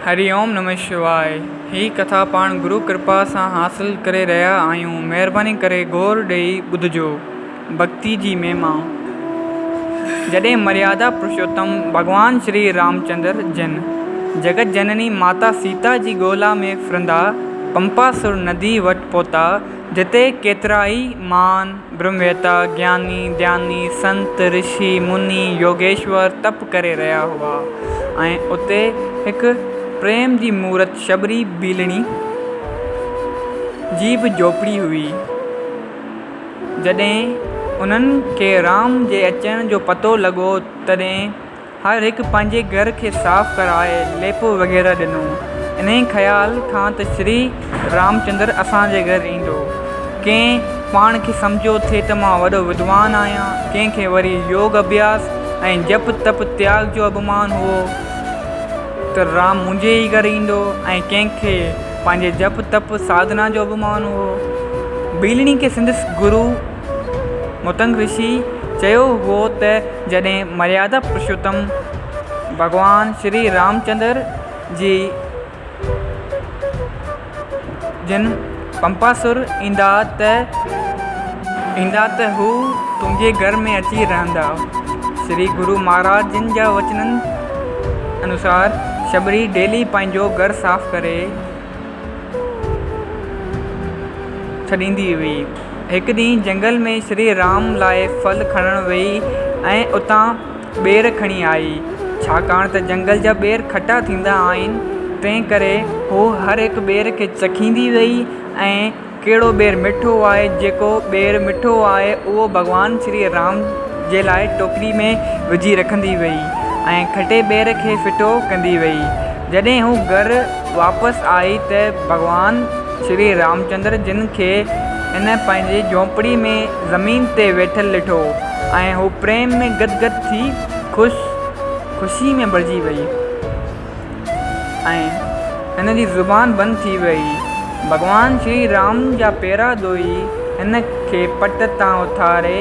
هري اوم نمه شواء هي ڪٿا پاڻ گرو ڪرپا سان حاصل ڪري رهيا آهيون مهرباني ڪري غور ڏئي ٻڌجو. ڀڳتي جي مهما. جڏهن مريادا پرشوتم ڀڳوان شري رامچندر جن جڳت جنني ماتا سيتا جي ڳولا ۾ ڦرندا پمپاسر ندي وٽ پهتا جتي ڪيترائي مهان برهمويتا، گياني، ڌياني، سنت، رشي، مني، يوگيشور تپ ڪري رهيا هئا ۽ اتي هڪ پريم جي مورت شبري ڀيلڻي جي به جهوپڙي هئي. جڏهن انهن کي رام جي اچڻ جو پتو لڳو تڏهن هر هڪ پنهنجي گهر کي صاف ڪرائي ليپو وغيره ڏنو، انهيء خيال کان ته شري رامچندر اسان جي گهر ايندو. ڪنهن پاڻ کي سمجهيو ٿي ته مان وڏو ودوان آهيان، ڪنهن کي وري يوگ اڀياس ۽ جپ تپ تياڳ جو اڀمان هئو ته رام منهنجي ئي گهر ايندو ۽ ڪنهن کي پنهنجي جپ تپ ساڌنا جو اڀمان هئو. ڀيلڻي کي سندس گرو متنگ رشي چيو هئو ته جڏهن مريادا پرشوتم ڀڳوان شري رامچندر جي جن پمپاسر ايندا ته ايندا ته هو تنهنجي گهر ۾ اچي رهندا. شري گرو مهاراج جن جا وچنن انوسار شبري ڊيلي پنهنجو گهر صاف ڪري ڇڏيندي هئي. هڪ ڏينهن جنگل ۾ شري رام لاء ڦل کڻڻ ويئي ۽ اتان ٻير کڻي آئي. ڇاڪاڻ ته جنگل جا ٻير کٽا ٿيندا آهن، تنهن ڪري هوء هر هڪ ٻير کي چکيندي ويئي ۽ ڪهڙو ٻير مٺو آهي، جيڪو ٻير مٺو آهي، اهو ڀڳوان شري رام جي لاء ٽوڪري ۾ وجهي رکندي ويئي ۽ کٽي ٻير کي ڦٽو ڪندي ويئي. جڏهن هوء گهر واپس آئي ته ڀڳوان شري رامچندر جن کي هن پنهنجي جهوپڙي ۾ زمين تي ويٺل ڏٺو ۽ هوء پريم ۾ گد گد ٿي خوش خوشي ۾ ڀرجي وئي ۽ هن جي زبان بند ٿي وئي. ڀڳوان شري رام جا پيرا ڌوئي هن کي پٽ تان اٿاري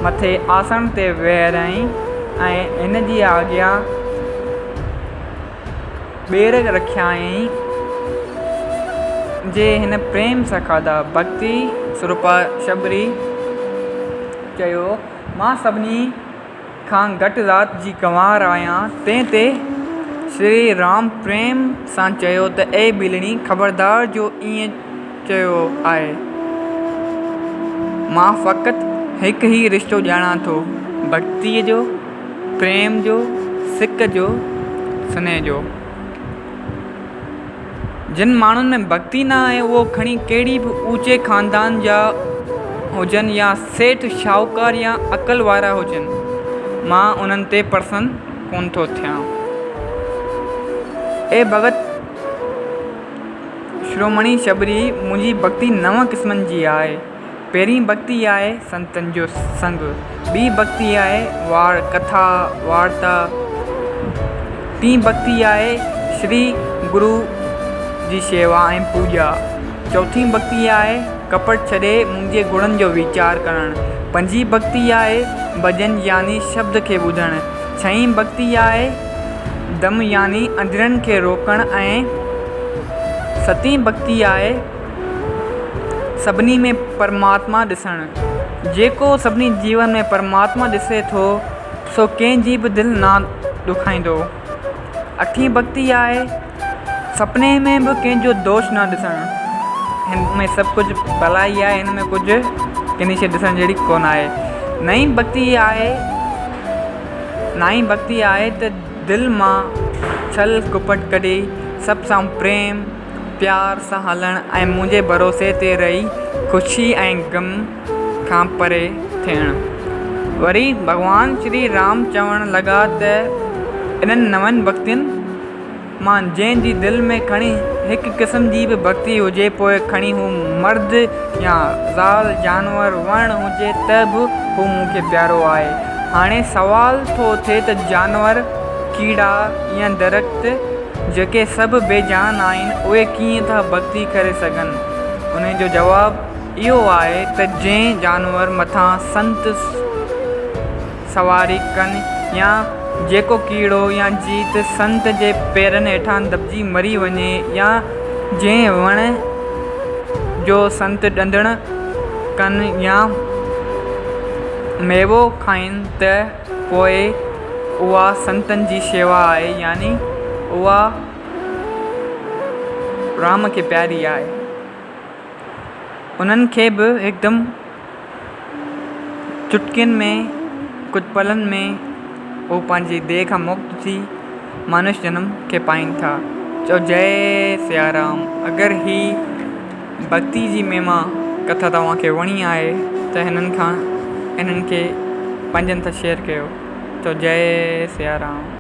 مٿي آسڻ تي ويهاريائين ۽ هن جي آجيان ٻير رکيائين، جي هن پريم سان کاڌا. ڀڳتي سروپا شبري چيو، مان سڀني کان گهٽ ذات جي ڪنوار آهيان. تنهن تي شري رام پريم سان چيو ته اي ٻلڻي، خبردار جو ائين چيو آهي. مان فقط هڪ ئي رشتو ڄاڻان ٿو، ڀڳتيء جو. پريم جو، سڪ جو، سنيهه جو. جن ماڻهن ۾ ڀڳتي نه آهي اهو کڻي ڪهڙي به اوچي خاندان جا هجن يا سيٺ شاهوڪار يا عقل وارا هجن، مان انهن تي پرسن ڪونه ٿو ٿيان. اي ڀڳت شرومڻي شبري، منهنجي ڀڳتي نون قسمن جي آهي. پهرين ڀڳتي آهي سنتن جو سنگ، ٻي ڀڳتي آهي وار ڪٿا وارتا، ٽين ڀڳتي آهي شري گرو جي شيوا ۽ پوڄا، چوٿين ڀڳتي آهي ڪپٽ ڇڏي منهنجي گڻن جو ويچار ڪرڻ، پنجين ڀڳتي آهي ڀڄن يعني شبد کي ٻڌڻ، ڇهين ڀڳتي آهي دم يعني اندرين کي روڪڻ ۽ ستين ڀڳتي آهي سڀني ۾ پرماتما ڏسڻ. جيڪو سڀني جيون ۾ پرماتما ڏسي ٿو، سو ڪنهن جي به دل نه ڏکائيندو. اٺين ڀڳتي آهي، سپني ۾ به ڪنهن جو دوش نه ڏسڻ. هن ۾ سڀ ڪجهه ڀلائي آهي، هن ۾ ڪجهه ڪني شيء ڏسڻ جهڙي ڪونه آهي. نئين ڀڳتي آهي، نائين ڀڳتي آهي ته دل مان ڇل ڪپٽ ڪڍي سڀ سان پريم، پيار سان هلڻ ۽ منهنجي ڀروسي تي رهي خوشي ۽ غم کان پري ٿيڻ. وري ڀڳوان شري رام چوڻ لڳا ته انهن نون ڀڳتين مان جنهن جي دل ۾ کڻي هڪ قسم جي به ڀڳتي هجي پوء کڻي هو مرد يا زال، جانور، وڻ هجي ته به هو مون کي پيارو آهي. هاڻي سوال ٿو اٿي ته جانور، ڪيڙا يا درخت جيڪي سڀ بي جان آهن اهي ڪيئن ٿا ڀڳتي ڪري سگهن؟ انهي جو جواب اهو آهي ته جنهن جانور مٿان سنت سواري ڪن يا جيڪو ڪيڙو يا جيت سنت جي پيرن هيٺان دٻجي مري وڃي يا جنهن وڻ جو سنت ڏندڻ ڪن يا ميوو کائين ته پوء اها سنتن جي شيوا آهي يعني اها رام کي پياري آهي. انهن کي به هڪدم چٽڪين ۾ ڪجهه پلن ۾ هو پنهنجي ديهه کان مڪت ٿي مانش جنم کي پائين ٿا. چئو جئي سيارام. اگر هي ڀڳتي جي مهما ڪٿا توهان کي وڻي آهي ته هنن کان انهن کي پنهنجن سان شيئر ڪيو. چئو جئي سيارام.